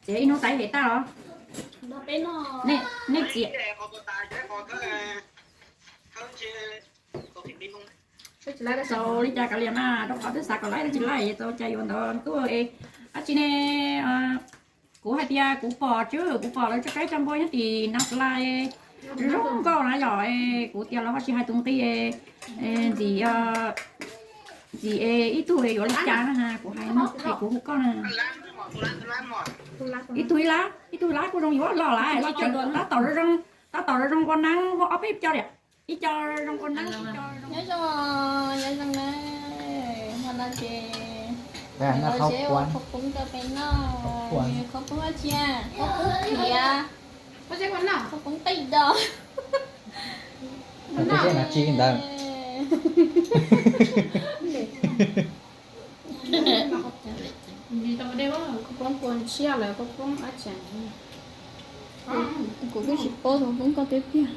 Txiav ib hnub tas hem tag los? Nej txiav tau li cas kav liam na, rau qhov twb xav kom laib tsis laij tau cas yuav ntawd tuaj. Dab tsi ne, kuv hais tias kuv pom tswb, kuv pom lawv tso qaib tso npua nyob tim Nas Las zoo nkauj na yom. Kuv tias los ho tsis hais tus nqi ntxim, ntxim ib tug yuav li cas na, kuv hais es kuv hu koj na. Ib tug ib lab, ib tug lab kuj zoo yuav los lawm, los tseem tab tom zoo, tab tom zoo ua neeb muaj ob peb co li, ib co zoo ua neeb. Nyob zoo, nyob zoo na, hmo no ces lawv seb ua khaub poob rau peb noj. Khaub poob dab tsi? Khaub poob khiav. Khaub poob qij do. Khaub poob kua ntshiab lawm, khaub poob dab tsi? Kuv twb tsis paub khaub poob koj tiag tiag.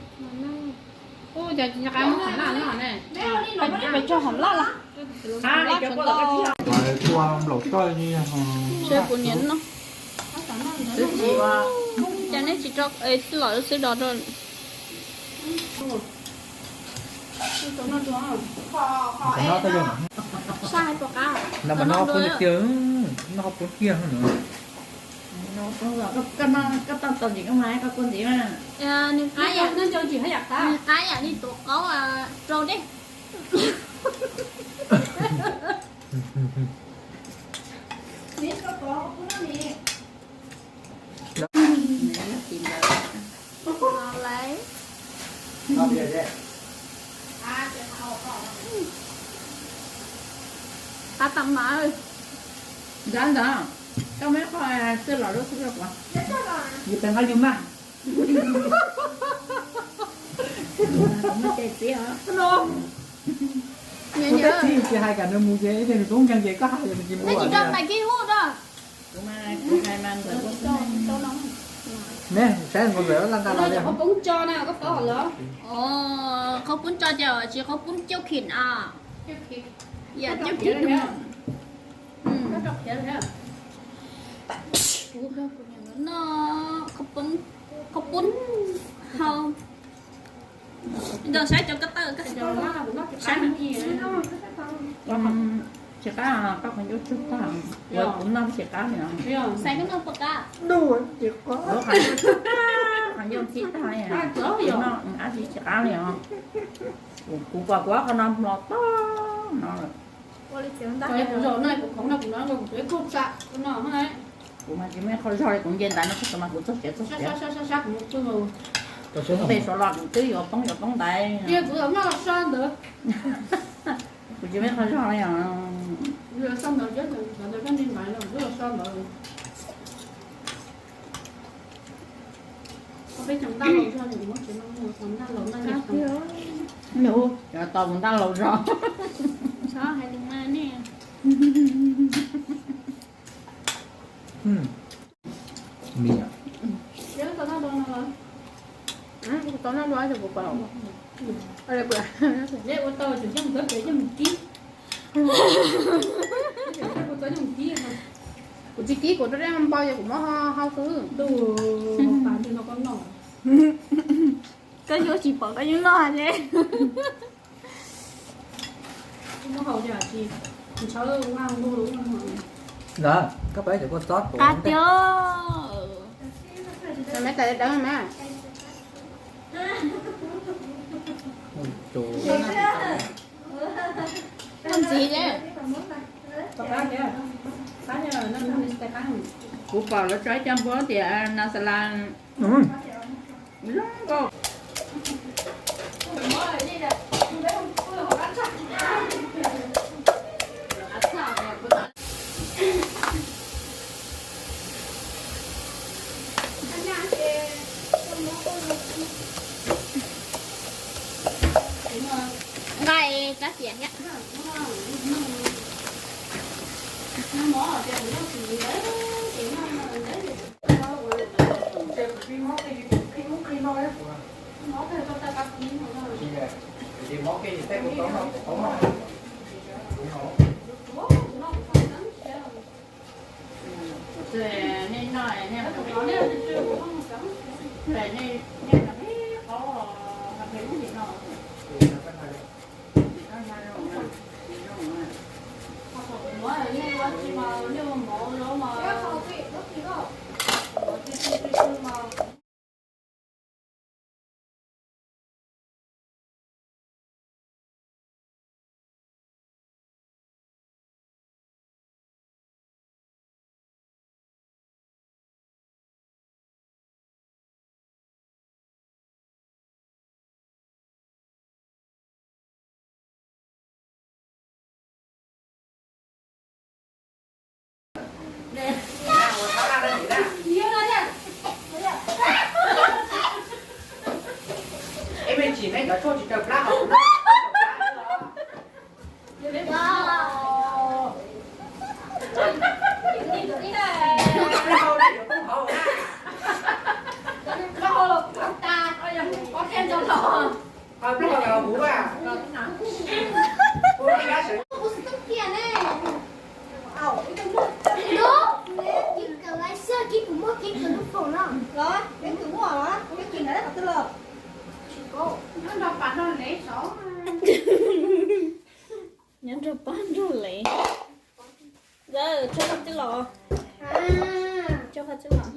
Peb tso hom laj los? Ua nplaum toj li. Seb puas niam no. Twb tsis ua, cas nej tsis tso, txij los xwb do rau. Saj hais puas qab? No mas no poob tiag, no poob tiag no. Koj tau ntsis koj mas koj kua ntxiv mas. Nws qab yam, nws qab yam li tus qaub rau dej. Qab tas mas. Ntawd ntawd, koj muab qhov xwb los lub xwb rau kuv. Yus pes nqa yus mas. Muaj cai txiv os. Kuv teb txiv tsis hais kam nws mus ces ib tias nws tub nkeeg ces koj hais nws tsis mus. Tsis rau pais kib hub rau. Kuv mas kuv hais mas ntxawm kuv ne, saib nkaus ntxawm laj nqa los li. Qhov poob tso na, koj paub lawm. Qhov poob tso ces tsis qhov poob cauj khim a. Yam cauj khim dum. Kuv noj qhov poob, qhov poob hau. Nrog saib cov ko taw, saib. Tsis qab, koj qhov ncauj tsug tag, kuv noj tsis qab li os. Xais koj noj puas qab? Qhov ncauj tsug tag, qhov ncauj ntxhib tag li os. Noj ab tsi tsis qab li os. Kuv pom kuv ob qho no hmo tag no lawm. Kuv mas tsis muaj qho zog li, kuv nce ntaiv no txog mas kuv txog tsev txog tsev. Kuv nqis saud los kuv twb yuav poob yuav poob ntaiv. Kuv tsis muaj qho zog li os. Nws hu cov tau mus ntaj laus zog. Kuv tsis kib, kuv rau dej npau ces kuv muab hau xwb. Koj yuav tsis pom koj yeej noj ne. Ntawd koj pab cov kua txob qab tiag. Mas tais dawb mas. Ntxiv. Kuv pom lawv tso ib co npua tias nas xas las zoo nkauj. Nqa ib rab tias thiab. Es me tsis ne cov tshuaj tsis raws plab hauv. Plaub hau na, yuav poob hauv na. Plaub hau los tas, pov kiag ntawd los. Plaub hau los huv a. Huv ib yam sawv. Tus, tus kws laiv xwb kis kuv muaj kib kws lub foom no. Los, kib kws muaj los, kib kws nrad qhov twg los? Nyob nrog pab nrog lev saud. Nyob nrog pab nrog lev. Tso qhov twg los? Tso qhov twg los?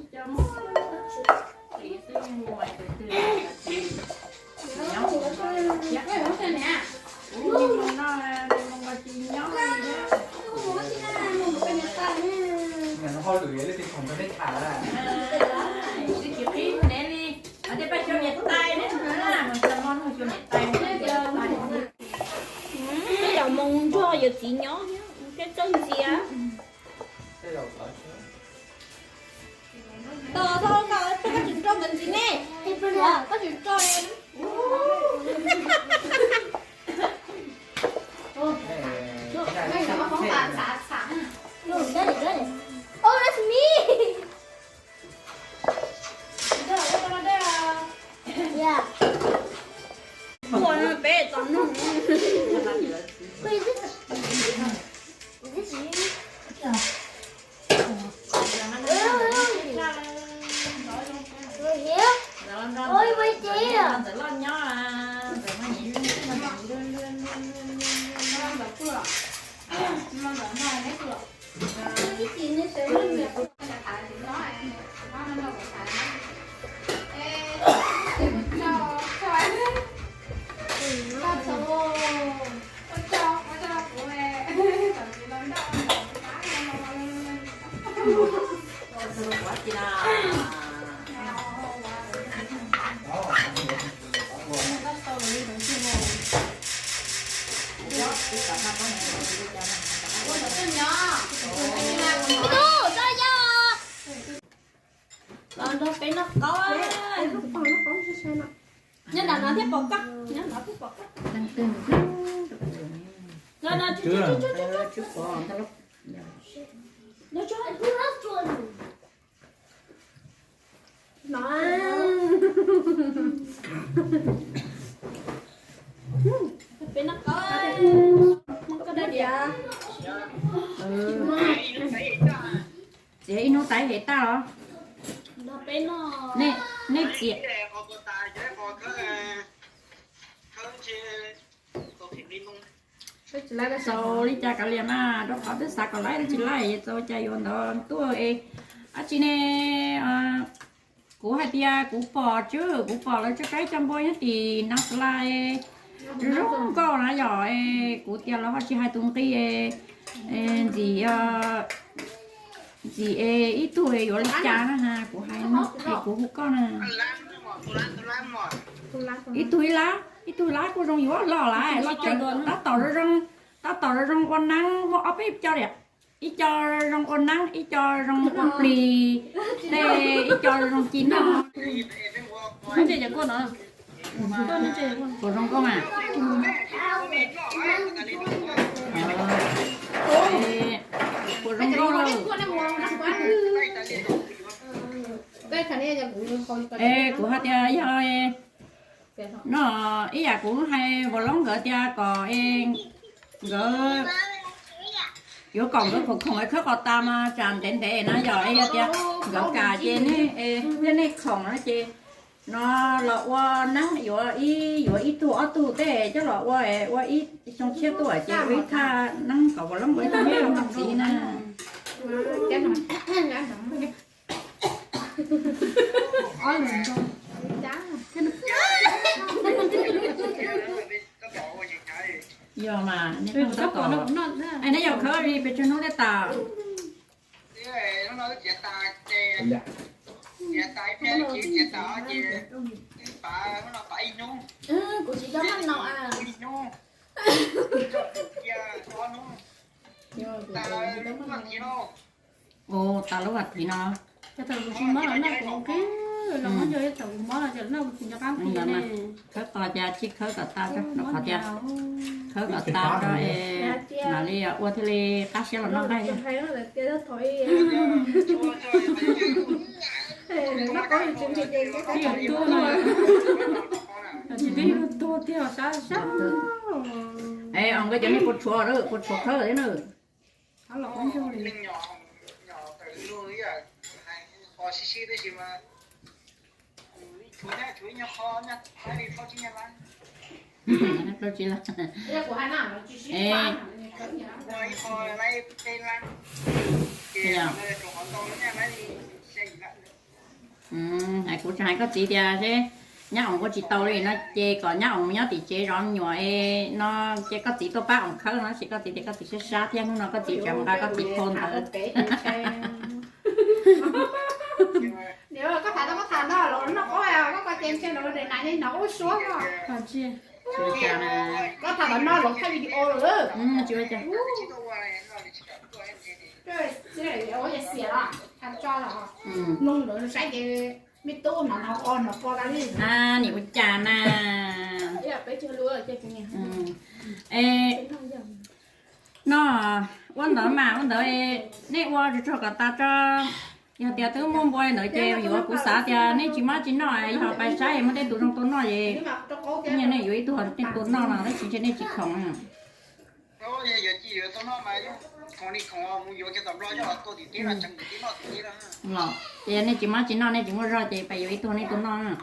Tej zaum moo nrog yawm txiv nyob thiab, tej txawj ntxias. Tos, tos, tos, koj tsis tso ntawd ntxiv ne. Koj tsis tso. Oh, that's me. Yeah. Ua no peb tau nug. Wait, is this, is this you? Right here? Oh, right there. Los nrog peb noj qaub. Nyob nram no thiaj pom koj, nyob nram thiaj pom koj. No, no, tso, tso, tso, tso, tso. No. Peb noj qaub. Koj dai diam? Txiav ib hnub taiv hev tag los? Nrog peb noj. Nej txiav. Txaus li cas kav liam mas, rau qhov twb xav kom laib tsis laib, txaus li cas yuav ntawd tuaj es. Dab tsi ne, kuv hais tias kuv pom tswb, kuv pom lawv tso kaib cov npua nyob tim Nab Xas Lais zoo nkauj na yom, es kuv tias los ho tsis hais tus nqi, ntxim, ntxim es ib tug yuav li cas na, kuv hais no es kuv hu koj na. Ib tug ib lab, ib tug lab kuj zoo yuav los lawm, los cov tab tom zoo, tab tom zoo ua neeb muaj ob peb co li. Ib co zoo ua neeb, ib co zoo ua plis, tej ib co zoo ci noj. Puas zoo nkauj mas? Puas zoo nkauj lawm? Es kuv hais tias yog no, ib yam kuv hais Vaj Looj nkawd tias kom nkawd Yuav kom nkawd khoom khoom es khawb qos tas mas tsam ntev ntev na yog es yog tias nkawd kam ces nej, thiab nej khoom no ces no los ua neeb yuav ib, yuav ib tug ob tug tej coj los ua, ua ib xyoo tshiab tuaj ces ua ib thaj neeb kom puas leeb ua ib tug me los mus txiv na. Yog mas nej pom tab tom, nej yuav khawb li pes tsawg hnub thiaj tas? Ua tas lub vas thiv no. Cov thaum kuv tsis mob los noj kuv ua qib, los muab nco ib thaum kuv mob los ces noj kuv tsis nco qab ntxiv ne. Khawb qos ces tsij khawb kom tas, rau qhov tias khawb kom tas rau es mam li ua thiaj li qab siab los noj nqaij. Tsis twb yuav tuag tiag sab sab. Es nkawd cov nej puas tshuav, puas tshuav khawb thiab na? Hais kuv tseem hais koj txiv tias seb nyab oos ua tsis tau li no ces kom nyab oos nyob tim tsev zov me nyuam no, ces koj txiv tuaj pab oos khawb no, tab sis koj txiv tias koj txiv sab sab thiab hnub no koj txiv tseem mus nqa koj txiv phau ntawd. Koj tham tau koj tham no los noj qaub, koj koj ces ntshe los daim nas yeej hnov ub suab no. Koj tham los no los thaij video lawm. Xiam los tham tso los mloog lawv saib ces me tub no no o no po tas li. Nim ua cas na? No ua ntawd mas ua ntawd, nej ua tsuag tsuag kom tas tso. Yog tias twb muaj npua li ntawd ces yuav, kuv xav tias nej tsis mob tsis noj, yog pais saib muaj tej tus zoo tua noj es, nej yuav ib tug nej tua noj no tab sis ntshe nej tsis khoom. Los ces nej tsis mob tsis noj, nej tsis muaj zog ces pais yuav ib tug nej tua noj.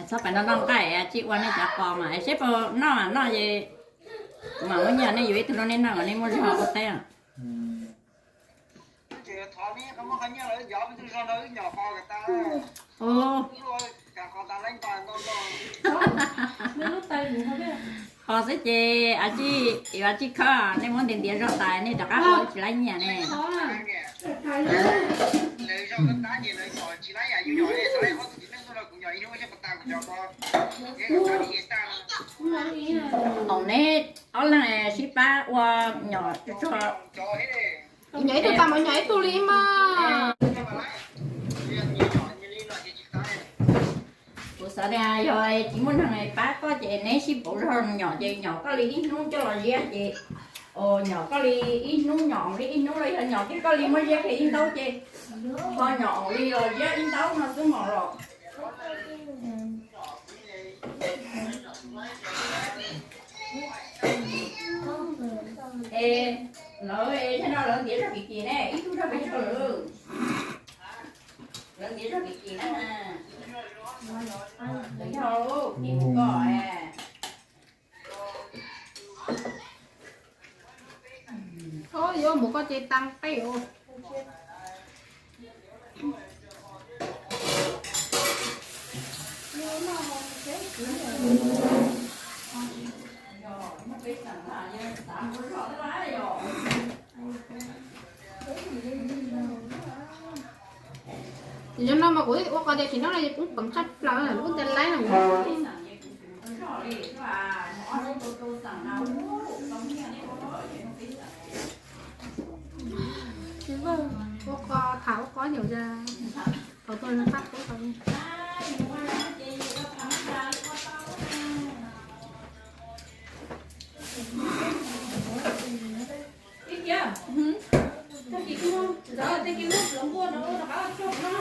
Txhob pais noj noj nqaij, tsij ua nej cov qos mas seb puas noj, noj ces kuv mam muab nyiaj nej yuav ib tug rau nej noj kom nej muaj zog ua teb. Qos xwb ces yuav tsij khawb, nej muab ntiav ntiav zog tas nej rov qab ua tsis laib nyiaj ne. Neb ob leeg sib pab ua nyom tsuag tsuag. Nyom ib tug tas mas nyom ib tug li mas. Kuv xav tias yog tsis muaj neeg pab koj ces neb sib pauv zog nyom ces nyom koj li ib hnub coj los ziab ces, nyom koj li ib hnub nyom oos li ib hnub los yog nyom kiag koj li muab ziab kiag ib ntaub ces ho nyom oos li los ziab ib ntaub no xwb mas los. Es lawv, es no lawv ntiav zog kim kim ne, ib tug zog pes tsawg lawm? Lawv ntiav zog kim kim na. Lawv yog lub kim mus koj. Yuav mus koj ces tag qe os. Ces no mas kuv ua qos ces tsis no ces kuv peem tshaj plaws lub ntiaj laib no. Ua qos tham ua qos nyuam, thaum tuaj qab qab tau. Ib kiag, tag kis kuj, tag kis lub plawv npua no rov qab coj no.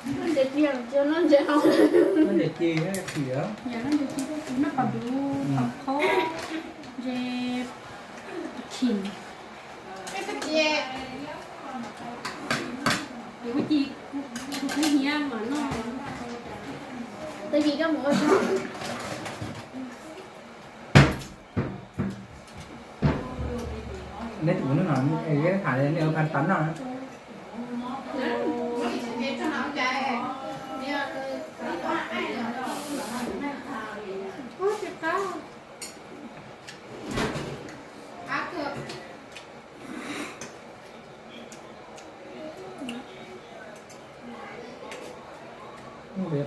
Noj ntses ci, noj ntses no, noj ntses ci, noj qos dub, qos khaub, ntses khim. Kuv ci, kuv hnyiab mas noj. Tag kis koj mus ua tso. Neb tus kuv hnub no tham nej ua pha tas noj.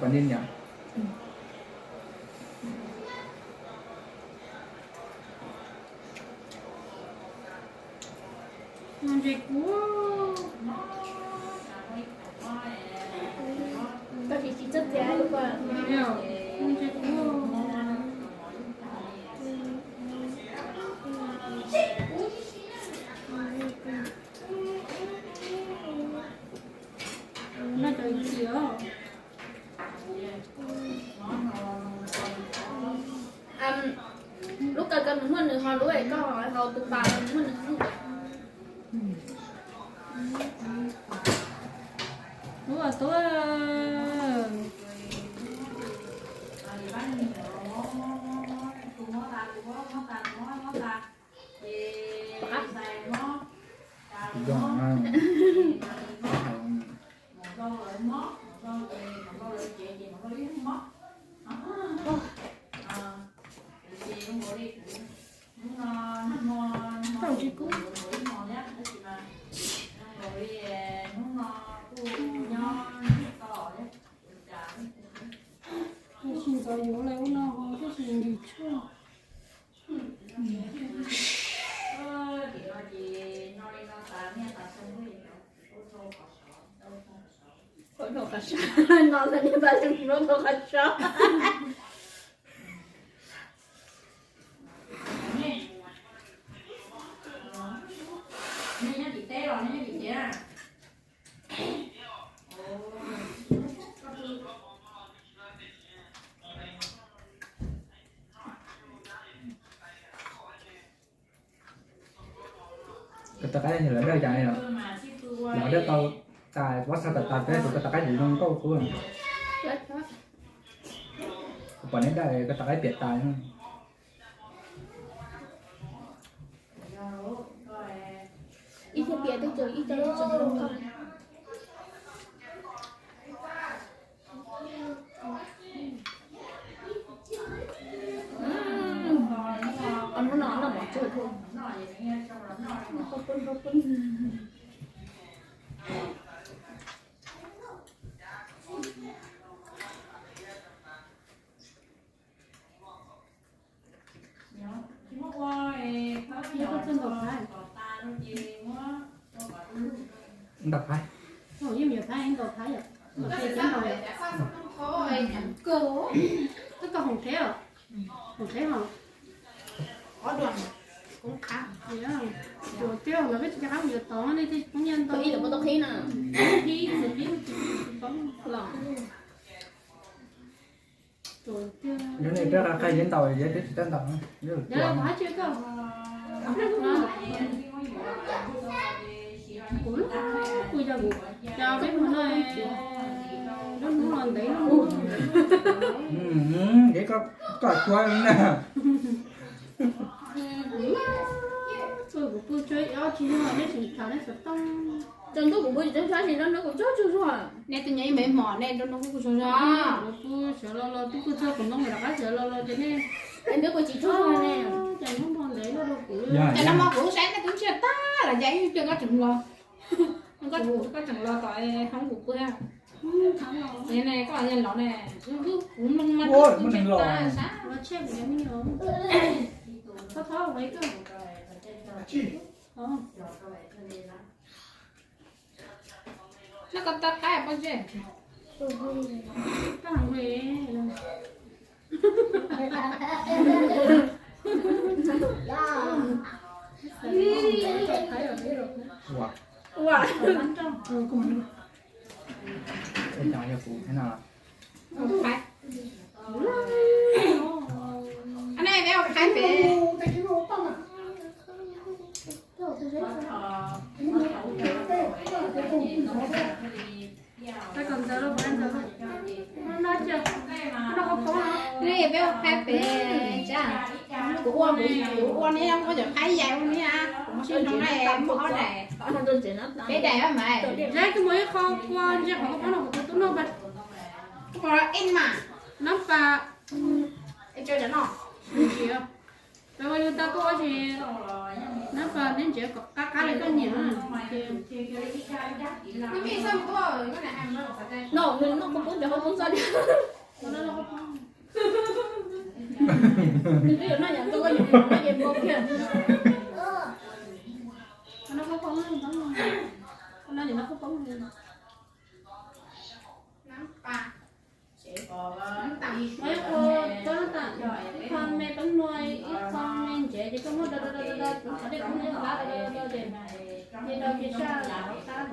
Pom nej niam. Ntses kub. Tab sis tsis txawj txiav li. Ntses kub. Noj cov ci os. Lub kawg kawg nws muaj nws ho, lub es koj ho tus pas nws muaj nws. Lub as tuaj. Tau tsis kub. Tab sis ntxov yuav lawm ua no ho tab sis nkim tshuaj. Ua no qhov sab, no lawv niag paj zeeg ua no qhov sab. Koj tab qaib lawv dawj cas li os? Lawv dawj tau tas pob xav tas tas peb tus koj tab qaib tsis zoo nkauj kub. Kuv pom neb dawj koj tab qaib piam tas. Ib tug piam twb tseem ib co tseem zoo nkauj. Hnub no noj mov tsawg thiab. Ntaus phab. Yeej yuav phab ntaus phab yom. Ntaus phab yom. Koj koj hoom theb os. Hoom theb hos. Ua tiag los peb tsis nco qab mus yuav tod ne, tej poob nyiaj ntau. Qhib txiv qhib tsis poob. Yog nej peb qhib ntaus, yog peb tsis tau ntaus. Kuv hais tsis koj, kuv, kuv yog kuv, yog peb mus no, lub hnub los ntev lub hnub. Koj tsuag na. Kuv pw tsuag ob tsis yog nej tseem tham nej xov tooj. Tsaus ntuj kuv pw tsis tsaug zog, tsis tsaug ntuj kuv tsaug tsaug zog. Nej tus nyob ib me hmo nej nrog nws kuj tsaug zog. Kuv pw sawv los los twb pw txog kuv ntoo lawm rov qab sawv los los ces nej, nej kuj tsis tsaug zog ne. Ces hnub no ntev luaj rau kuv. Ces no mas kuv saib nej twb ntsiag tag los ces ib pliag koj tseem los, koj tseem los tom hoob kuv pw. Ces ne, koj yog laus ne, kuv mloog mas ua kuv muaj neeg los sab. No koj tab qaib poj zeb. Ua. Ej, yog kuv thiab no. Ua qaib. Ua qaib pem. Peb ua qaib pem, kuv ua, kuv ua ne, muab cov qaib yais ua ne, kuv muab sib nroo na, muab ob daim, peb daim mas. Kuv muab ib qho kua ntsia qhov kua no kuv tus tub noj pas. Nab pas. Peb ua yus tau tuaj ua si, nab pas neb ntsev kom qab qab li koj nyiam. No nws noj kua poob ntawm hauv poob txoj li. Nws twb yuav noj yam nkaus koj yuav noj ces npau kiag. Ib qho me peb nua, ib qho me ntsev ces koj muab do do do do do, qhov dej kub nyob qab do do do ces, ces do ces saj qab.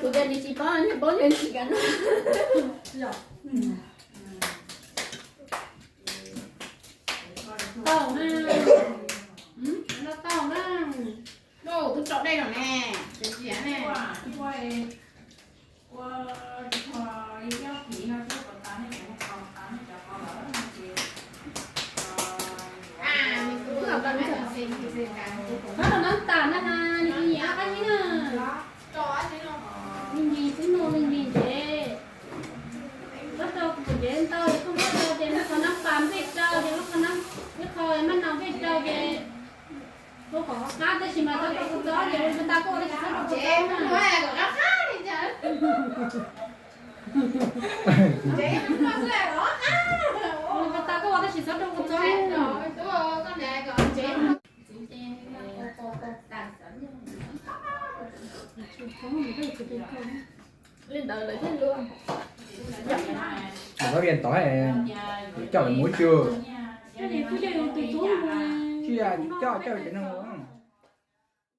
Kuv tias nws tsis paub, nws paub nws tsis kam noj. Tau na, no tau na. Twb tso dej lawm ne, tsis ne. Txhob rau nab tas na, nws nyiam qab zib na. Nws nyiam xwb no, nws nyiam ntsev. Txhob rau kuv ntsev ntau, koj muab rau ces muab qhov nab pas npej rau ces muab qhov, muab qhov maj nas npej rau ces ua kom qab tab sis mas txhob rau kua txob ces ua li pas tas koj ua tab sis txhob rau kua txob na. Ua li pas tas koj ua tab sis txhob rau kua txob. Li ntawd lawv thiaj luag. Lawv txhob li ntawd, coj lawv mus tsuj. Tsis coj, coj cov neeg ua.